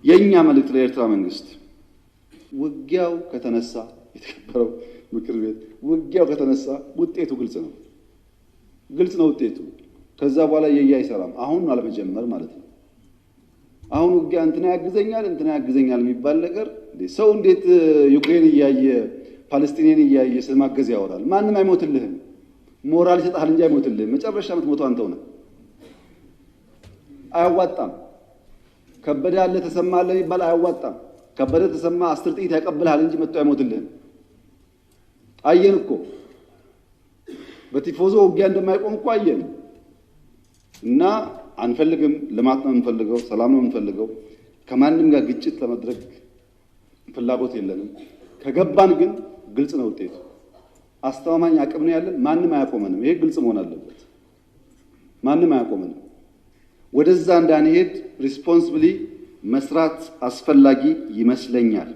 የእኛ መልእክት ለኤርትራ መንግስት ውጊያው ከተነሳ፣ የተከበረው ምክር ቤት፣ ውጊያው ከተነሳ ውጤቱ ግልጽ ነው። ግልጽ ነው ውጤቱ። ከዛ በኋላ የየ አይሰራም። አሁን አለመጀመር ማለት ነው። አሁን ውጊያ እንትና ያግዘኛል እንትና ያግዘኛል የሚባል ነገር፣ ሰው እንዴት ዩክሬን እያየ ፓለስቲኔን እያየ ስለማገዝ ያወራል? ማንም አይሞትልህም። ሞራል ይሰጥሃል እንጂ አይሞትልህም። መጨረሻ የምትሞተው አንተው ነህ። አያዋጣም። ከበደ አለ ተሰማ አለ የሚባል አያዋጣም። ከበደ ተሰማ 10 ጥይት ያቀብልሃል እንጂ መጥቶ አይሞትልህም። አየን እኮ፣ በቲፎዞ ውጊያ እንደማይቆም እኮ አየን። እና አንፈልግም። ልማት ነው የምንፈልገው፣ ሰላም ነው የምንፈልገው። ከማንም ጋር ግጭት ለማድረግ ፍላጎት የለንም። ከገባን ግን ግልጽ ነው ውጤቱ። አስተማማኝ አቅም ነው ያለን። ማንም አያቆመንም። ይሄ ግልጽ መሆን አለበት። ማንም አያቆመንም። ወደዛ እንዳንሄድ responsibly መስራት አስፈላጊ ይመስለኛል።